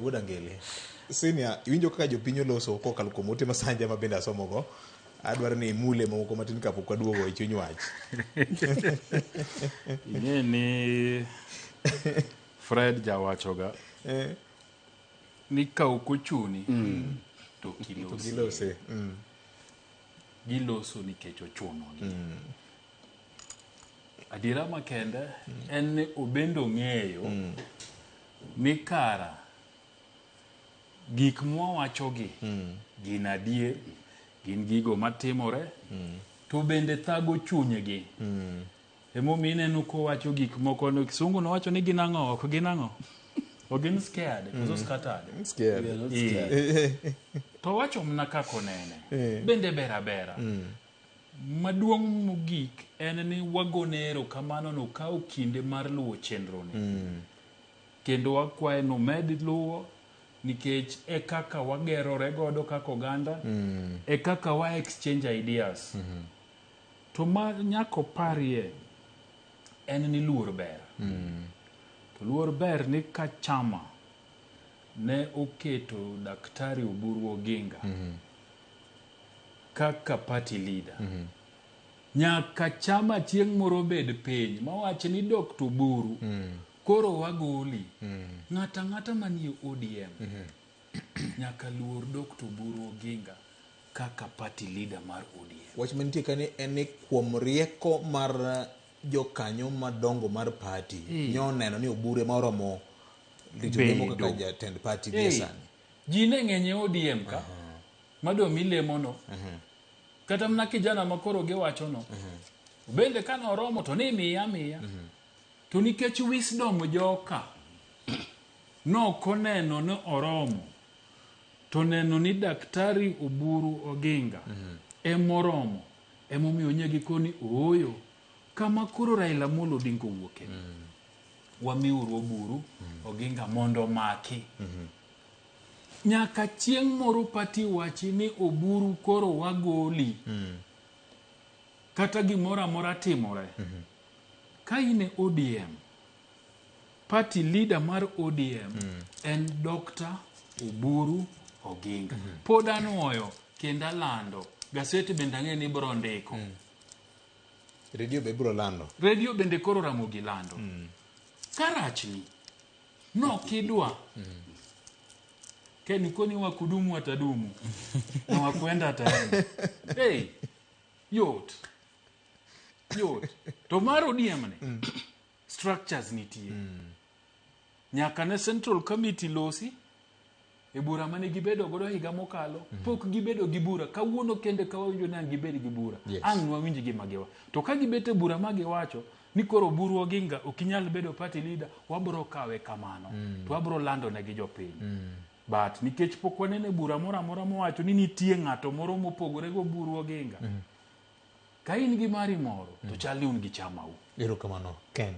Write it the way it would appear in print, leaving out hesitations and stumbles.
Wuod Angele. Senior, iwinjo kaka jopiny oloso kokalo kuom ote masanja ma bende asomogo. Adwaro ni imule moko matin kapok waduogo e chuny wach. Ing'e ni Fred jawachoga Eh, ni ka ok ochuni to ok ilosi. Gilose. Giloso nikech ochunogi. Adiera makende en ni obende ong'eyo ni kara gik mwawachogi gin adier, gin gigo matimore, to bende thago chunygi. Emomiyo ineno kowacho gik moko no kisungu nowacho ni gin ang'o, ok gin ang'o? Ok gin scared, koso scattered. Scared. We are not Eh. scared. To wacho mana kaka onene. Bende ber abera. Maduong' mogik en ni wagone erokamano nokawo kinde mar luwo chenroni. Kendo wakwaye nomed luwo nikech e kaka wagerore godo kaka oganda, e kaka wa exchange ideas. To ma nyaka oparie en ni luor ber. To luor ber ni ka chama ne oketo Daktari Oburu Oginga kaka party leader. Nyaka chama chieng' moro bed piny mawach ni Dr. Oburu koro wagoli. Ng'ato ang'ata manie ODM nyaka luor Dr. Oburu Oginga kaka party leader mar ODM. Wach mantie ka ni en ni kuom rieko mar jokanyo madongo mar party nyoneno ni Oburu ema oromo rito lemo kaka Bedo. jatend party gie Hey, sani. ji ne ng'eny e ODM ka madomi lemono kata mana kijana ma koro giwachono bende ka noromo to ni miya miya to nikech wisdom joka nokoneno ni oromo to neno ni Daktari Oburu Oginga emoromo emomiyo nye gikoni ooyo kama koro Raila Amolo Odinga owuoke wamiuru Oburu Oginga mondo omaki nyaka chieng' moro party wachi ni Oburu koro wagoli kata gimoro amora timore ka in e ODM party leader mar ODM en Dr. Oburu Oginga pod anuoyo kendo alando gaseti bende ang'e ni ibiro ndiko Radio be ibiro lando. redio bende koro Ramogi lando ka rachni nokidwa Ken koni wakudumu atadumu na wakwenda ataenda hey, yot yot to mar ODM ni structures nitie nyaka ne central committee losi e bura mane gibedo godo higa mokalo pok gibedo gi bura kawuono kende ka wawinjo ni ang' gibed gi bura Yes. ang' nwawinj gima giwa to ka gibet e bura ma giwacho ni koro Oburu Oginga ok inyal bedo party leader wabro kawe kamano to wabro lando ne gi jopiny but nikech pok waneno e bura moro amora mowacho ni nitie ng'ato moro mopogore go Oburu Oginga ka in gi mari moro to chal ni un gi chamau Erokamano Ken.